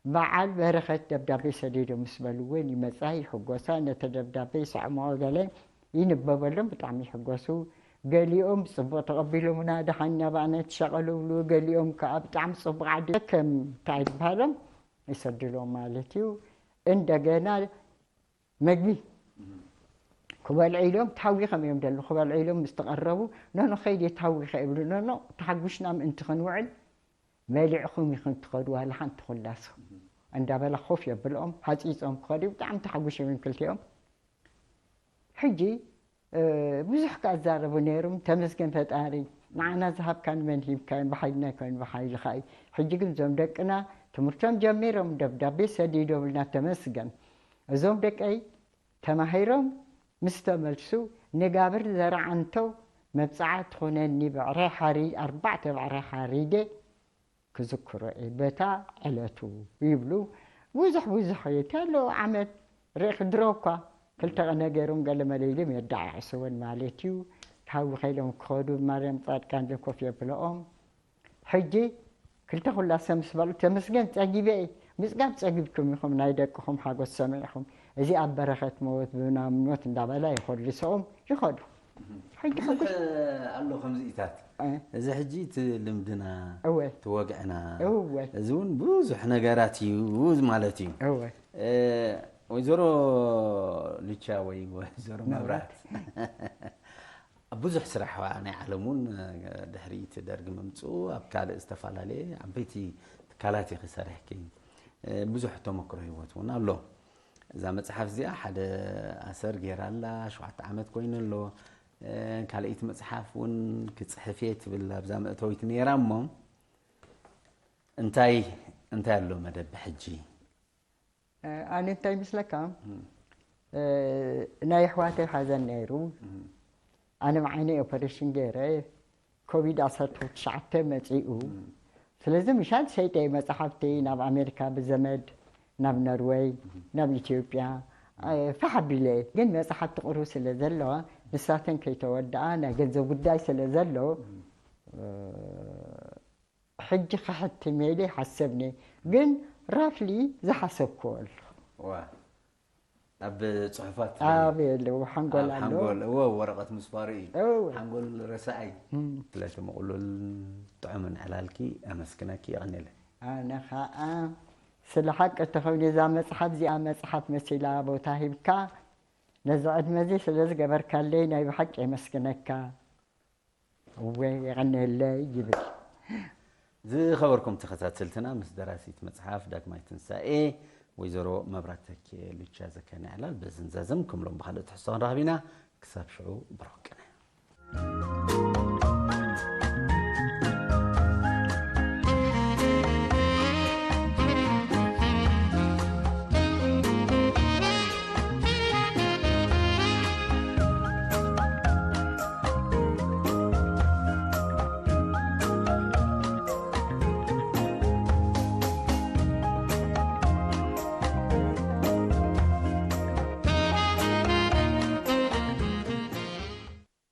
በዓል በረኸት ደብዳቤ ሰዲዶም ምስ በልወን ይመጻ ይሕጎሳ። ነተ ደብዳቤ ይሰዕምዖ ገለ ይንበበሎም ብጣዕሚ ይሕጎሱ። ገሊኦም ጽቡቕ ተቐቢሎምና፣ ደሓን ናባና ትሸቐሉ እብሉ። ገሊኦም ከኣ ብጣዕሚ ጽቡቕ ዓዲ ከም እንታይ ዝበሃሎም ይሰድሎም ማለት እዩ። እንደገና መግቢ ክበልዑ ኢሎም ተሃዊኸም እዮም ደሉ። ክበልዑ ኢሎም ምስ ተቐረቡ፣ "ኖኖ ኸይድ እየ ተሃዊኸ" ይብሉ። "ኖኖ ተሓጉሽና ምእንቲ ክንውዕል በሊዕኹም ኢኹም ትኸዱ ዋላ ሓንቲ ኩላሱ" እንዳበላ ኮፍ የብልኦም። ሃጺጾም ክኸዱ ብጣዕሚ ተሓጉሾም እዮም ክልቲኦም። ሕጂ እ፣ ብዙሕ ከኣ ኣዛረቡ ነይሮም። ተመስገን ፈጣሪ፣ ንዓና ዝሃብካን መን ሂብካዮም፣ ብሓይልና ኣይኮነን ብሓይልኻ እዩ። ሕጂ ግን እዞም ደቅና ትምህርቶም ጀሚሮም፣ ደብዳቤ ሰዲዶምልና፣ ተመስገን። እዞም ደቀይ ተማሂሮም ምስ ተመልሱ፣ ንጋብር ዘርዓንቶ መብጽዓ ትኹነኒ ብዕራይ ሓሪ-፣ ኣርባዕተ ብዕራይ ሓሪደ ክዝክሮ እየ በታ ዕለቱ ይብሉ። ብዙሕ ብዙሕ እየ፣ እንተ ኣለዉ ዓመት ርኢኺ ድሮ እኳ ክልተ ቀነ ገይሮም ገለ መለይሎም የደዓዕስወን ማለት እዩ። ተሃዊኸ ኢሎም ክኸዱ ማርያም ጻድቃን ለኮፍ የብለኦም። ሕጂ ክልተ ኩላሰ ምስ በልዑ፣ "ተመስገን ጸጊበ እየ፣ ምጽጋብ ጸጊብኩም ኢኹም፣ ናይ ደቅኹም ሓጎስ ሰሚዕኹም፣ እዚ ኣብ በረኸት ሞት ብናምኖት" እንዳበላ ይኸልሶኦም ይኸዱ። ሕጂ ብዙሕ ሕጉስ ኣሎ ከምዚኢታት። እ። እዚ ሕጂ እቲ ልምድና፣ እወ። እቲ ወግዕና፣ እወ። እዚ እውን ብዙሕ ነገራት እዩ ማለት እዩ። እወ። እ፣ ወይዘሮ ሉቻ ወይ ወይዘሮ መብራት። መብራት። ኣብ ብዙሕ ስራሕ ናይ ዓለም እውን ድሕሪ እቲ ደርግ ምምፅኡ ኣብ ካልእ ዝተፈላለየ ዓበይቲ ትካላት ኢኺ ሰሪሕኪ። እ፣ ብዙሕ ተመክሮ ህይወት እውን ኣሎ። እዛ መጽሓፍ እዚኣ ሓደ ኣሰር ገይራ ኣላ፣ ሸውዓተ ዓመት ኮይኑ ኣሎ። እ፣ ካልኣይቲ መጽሓፍ እውን ክጽሕፍ እየ ትብል ኣብዛ መእተዊት ነይራ እሞ፣ እንታይ፣ እንታይ ኣሎ መደብ ሕጂ? እ፣ ኣነ እንታይ ይመስለካ? እም። እ፣ ናይ ኣሕዋተይ ሓዘን ነይሩ። እም። ኣነ ብዓይነይ ኦፐሬሽን ገይረ፣ ኮቪድ ዓሰርተ ትሽዓተ መጺኡ። እም። ስለዚ ምሻን ሸይጠ መጽሓፍቲ ናብ ኣሜሪካ ብዘመድ፣ ናብ ኖርወይ፣ እም። ናብ ኢትዮጵያ፣ እም። እ፣ ፋሕ ኣቢለ። ግን መጽሓፍቲ ቅሩብ ስለ ዘለዋ፣ ንሳተን ከይተወድኣ ናይ ገንዘብ ጉዳይ ስለ ዘሎ፣ እም። እ፣ ሕጂ ከሐትም ኢለ ይሓሰብኒ፣ ግን ራፍሊ ዝሓሰብክዎ ኣሎ። ዋ፣ ኣብ ጽሑፋት ኣብ የለ፣ ሓንጎል ኣብ ኣሎ። ሓንጎል፣ እወ፣ ወረቐት ምስፋሩ እዩ። እወ። ሓንጎል ረሳዒ። እም። ስለቲ ምቕሉል ጥዑምን ዕላልኪ ኣመስግነኪ፣ የቐንየለይ። ኣነ ኸኣ ስለ ሓቂ እንተኾይኑ፣ እዛ መጽሓፍ እዚኣ መጽሓፍ መሲላ ቦታ ሂብካ፣ ነዚ ዕድመ እዚ ስለ ዝገበርካለይ ናይ ብሓቂ የመስግነካ። እወ፣ የቐንየለይ ይብል። ዝኸበርኩም ተኸታተልትና፣ ምስ ደራሲት መጽሓፍ ዳግማይ ትንሳኤ ወይዘሮ መብራት ተኬ ሉቻ ዘካይና ዕላል በዝን ዛዘም። ከም ሎም ብኻልእ ትሕዝቶ ክንረኽብ ኢና። ክሳብ ሽዑ ብሩኽ ቅነ።